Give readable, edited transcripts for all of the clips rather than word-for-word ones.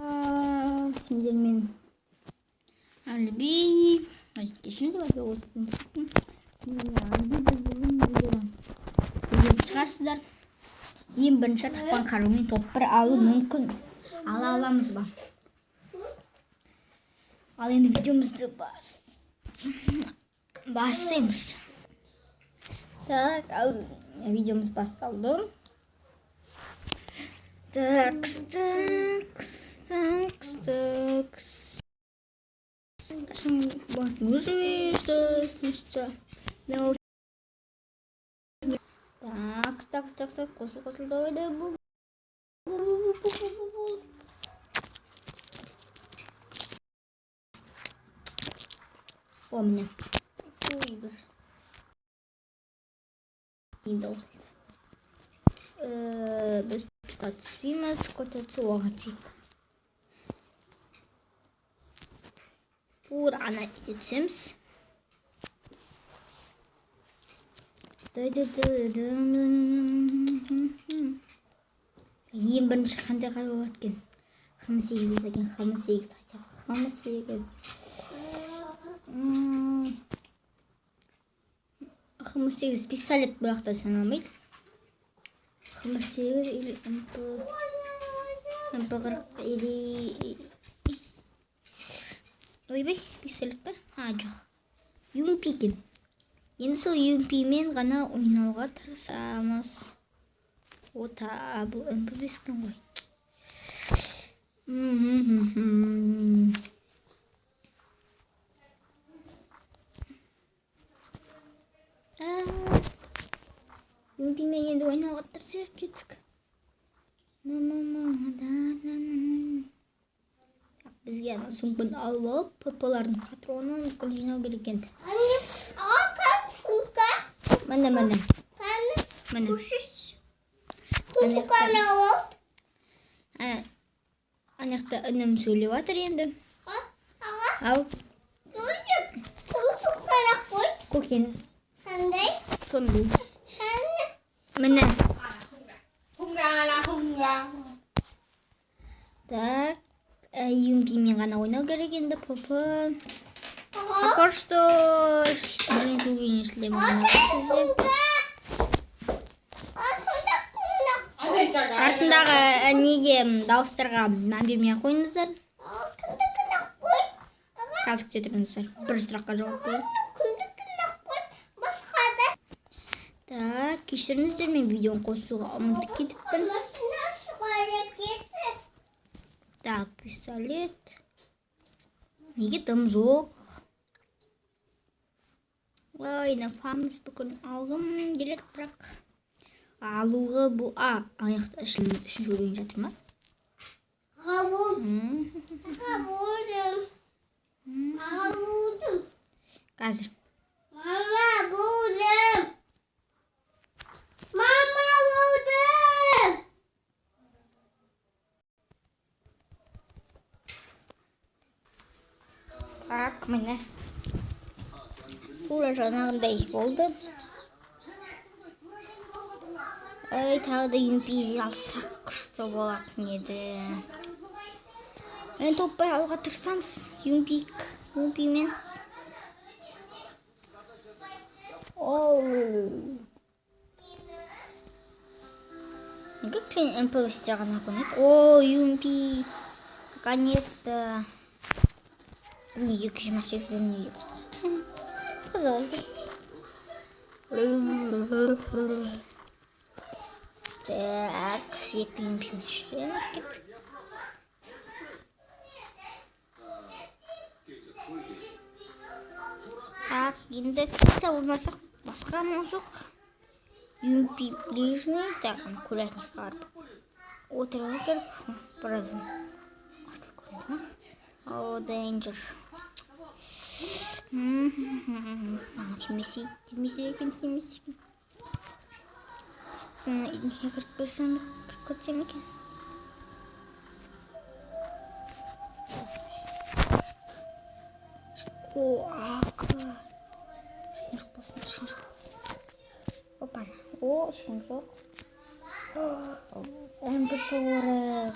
Сендермен Әліби. Ай, кешіріңіздер, осы сендермен Әліби. Біз бүгін видеодан білетін шығарсыздар. Ең бірінші тапқан қарумен топ бір алу мүмкін. Ала аламыз ба? Ал енді видеомызды бастаймыз. Так, ал видеомыз басталды. Так, так, так, так. Так, так, так, так, қосыл, қосыл, давай, давай, бұл, бұл, бұл, бұл, бұл, бұл, бұл. О, міне. Ой, бір. Енді қосылды. Біз түспейміз, көтерсе оға түсейік. Тура ана үйге түсеміз. Ең бірінші қандай қару болады екен? Хм8 болса екен, Хм8, хотя бы Хм8. Хм8 пистолет, бірақ та саналмайды. Хм8 или МП, МП40 или... Ойбай, пистолет па? А, жоқ. UMP екен. Енді сол UMP-мен ғана ойнауға тырысамыз. Ота, бұл МП5 екен ғой. UMP-мен енді ойнауға тырысайық, кеттік. Так, бізге ана сумканы алып алып, ПП-лардың патронын бүкіл жинау керек енді. Міне, міне. Міне. Ана жақта інім сөйлеп жатыр енді. Ау. Көкен. Сондай. Міне. Так, UMP-мен ғана ойнау керек енді, ПП. Пока что бірінші уровень шлем. Артындағы неге дауыстарға мән бермей ақ қойыңыздар. Қазір күте тұрыңыздар. Бір сұраққа жауап берейін. Так, кешіріңіздер, мен видеоны қосуға ұмытып кетіппін. Так, пистолет. Неге дым жоқ? Ой, мына фамс бүкіл алғым келеді, бірақ алуға бұл... А, аяқта үшінші уровень жатыр ма? Қазір. Мама болдым. Мама болдым. Так, міне. Тура жаңағындай болды. Ай, тағы да UMP алсақ күшті болатын еді. Енді топпай алуға тырысамыз. UMP, UMP-мен. Оу. Неге клин МП бестер ғана көрінеді? О, UMP. Наконец-то. Бүгін 228, бүгін 240. Қызық екен. Так, екі UMP-мен жүреміз, кеттік. Так, енді кітап болмасақ басқа амал жоқ. UMP ближний. Так, ана курятникқа барып отыру керек. Біраз қосылып көрінді ма? О, danger. Ана тимесе, тимесе екен, тимесе екен. Астына үйдің ішіне кіріп кетсем, кіріп кетсем екен. О, ак. Ешкім жоқ болсын, ешкім жоқ болсын. Опана. О, ешкім жоқ. МП40.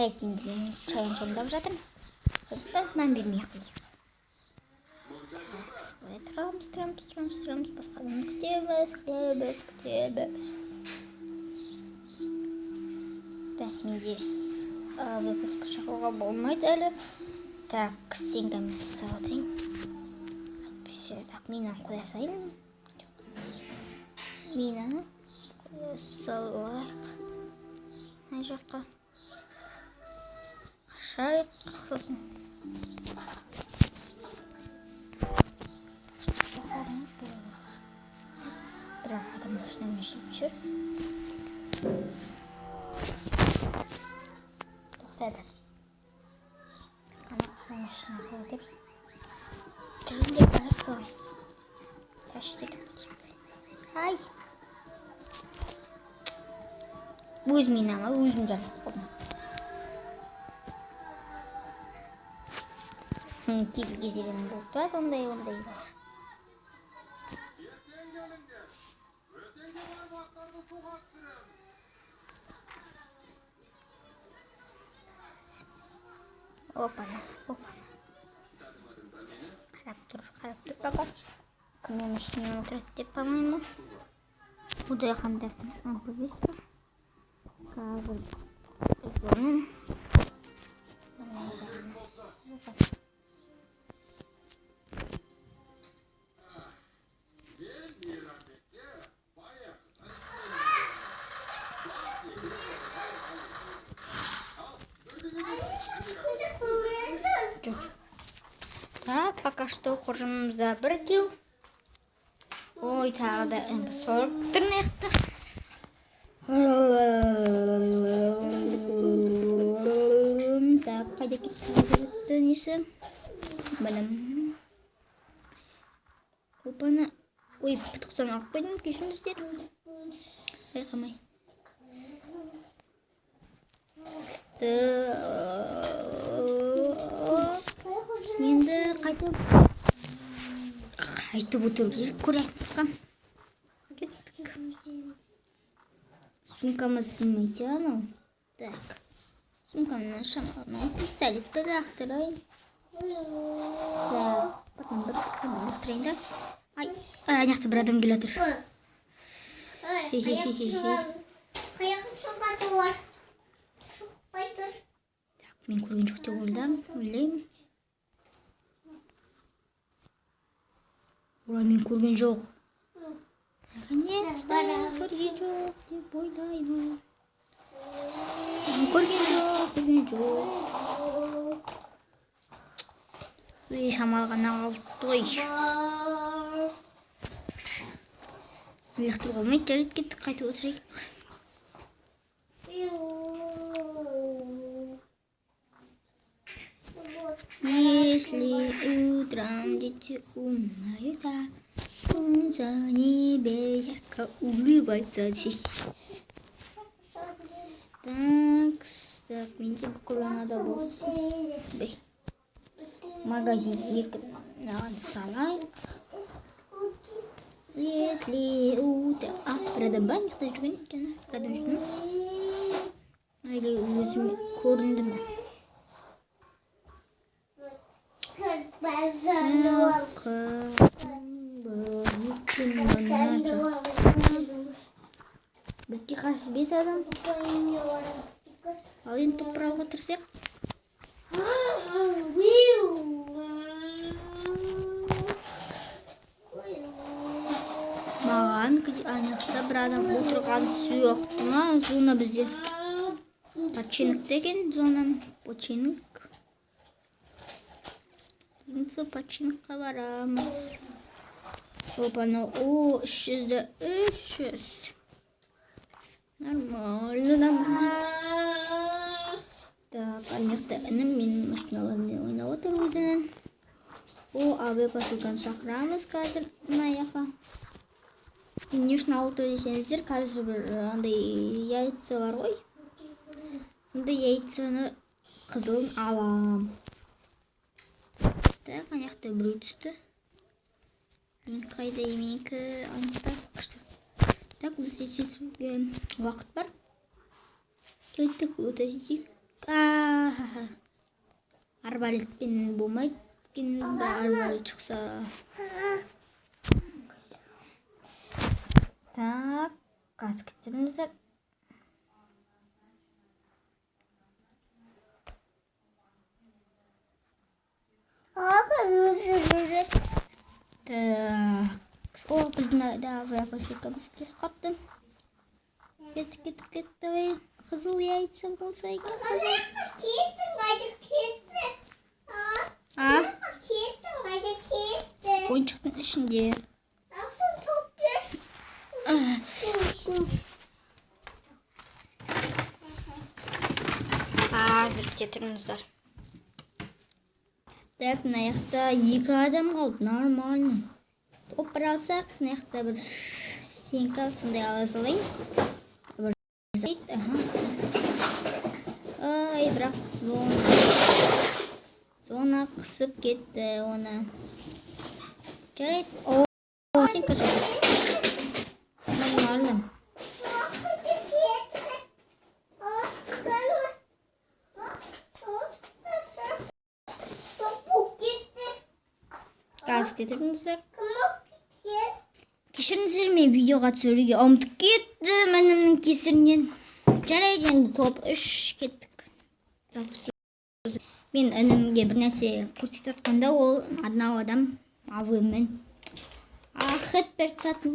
Жарайды, енді мен челлендж орындап жатырмын. Сондықтан мән бермей ақ қояйық. Так, былай тұрамыз, тұрамыз, тұрамыз, тұрамыз. Басқа адамды күтеміз, күтеміз, күтеміз. Так, менде выпуск шақыруға болмайды әлі. Так, стенкамен ұстап отырайын. Әйтпесе, так, минаны қоя салайын. Минаны қоя салайық. Мына жаққа. Қашайық сосын. Бірақ адам машинамен шығып жүр. Тоқтады. Ана қара машина қойып жүріңдер, бара соған. Тащить етіп кетейік. Ай! Өз минама өзім жарылып қалдым. Кейбір кездерінің болып тұрады ондайлар. Опана, опана. Қарап тұр, қарап тұр пока. Кіммен машинамен отырады деп, по-моему. Құдай қандай автомашина көрмейсіз ба? Қазір оның мына жағына. Жоқ. Так, пока что қоржынымызда 1 килл. Ой, тағы да МП-40 тұр мына жақта. Так, қайда кетті, қайда кетті несі? Білім. Опана. Ой, 90 алып қойдым, кешіріңіздер. Байқамай. Енді қайтып отыру керек курятникқа. Кеттік. Сумкамыз сыймайды анау. Так. Сумкамнан шамалы мынау пистолетті лақтырайын. Так, потом бір лақтырайын да. Ай, ана жақта бір адам келе жатыр. Так, мен көрген жоқ деп ойлаймын. Олар мен көрген жоқ. Наконец-то көрген жоқ деп ойлаймын. Көрген жоқ, көрген жоқ. Үй шамалы ғана қалды ғой. Лақтыруға болмайды, жарайды, кеттік, қайтып отырайық. Если утром дети умнаются, солнце в небе ярко улыбается. Так, так, менде бүкіл надо болсын. Магазин екі мынаған салайық. Если утром... А, бір адам ба? Мына жақта жүрген екен. Бір адам жүрді ме? Или өзіме көрінді ме? Бізге қарсы 5 адам. Ал енді топ бұрауға тырысайық. Маған ана жақта бір адам отырған сияқты ма? Зона бізде. Починок деген зона. Починок. Енді починокқа барамыз. Опа, о, 300 300. Нормально, нормально. Так, ана жақта інім менің машиналарыммен ойнап отыр өзінің. О, АВ посылканы шақырамыз қазір мына жаққа. Не үшін алды десеңіздер, қазір бір андай яйца бар ғой. Сондай яйцаны қызылын алам. Так, ана жақта біреу түсті. Мен қайда, менікі ана жақта күшті. Так, бізде жетуге уақыт бар. Кеттік, өте жетейік. Ахаха. Арбалетпен болмайды екен, арбалет шықса. Так, қазір күтіңіздер. Так, о, біздің да посылкамыз келіп қапты. Кеттік, кеттік, кеттік, давай. Қызыл яйца болса екен, қызыл. Кеттің, қайда кетті? А? Кеттің, қайда кетті? Ойыншықтың ішінде. Ақшам топ бес. Қазір күте тұрыңыздар. Так, мына жақта екі адам қалды, нормально. Топ бір алсақ, мына жақта бір стенка сондай ала салайын. Бір аха. Ай, бірақ зона қысып кетті оны. Жарайды. О, стенка жоқ. Нормально. Қайда кетті? Топ кетті. Қазір күте тұрыңыздар. Кім кетті? Кешіріңіздер, мен видеоға түсіруге ұмытып кеттім інімнің кесірінен. Жарайды, енді топ 3 кеттік. Мен інімге бір нәрсе көрсетіп жатқанда, ол одного адам авымен хет беріп тастатын.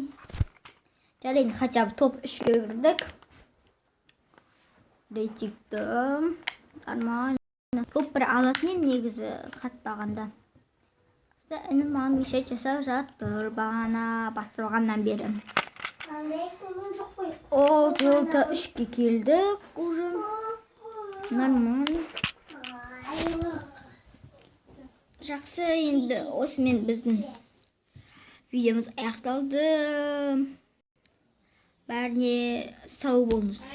Жарайды, хотя бы топ 3-ке кірдік. Рейтингті нормально. Топ 1 алатын едім негізі қатпағанда. Інім маған мешать жасап жатыр бағана басталғаннан бері. О, золото 3-ке келдік уже. Нормально. Жақсы, енді осымен біздің видеомыз аяқталды. Бәріне сау болыңыздар.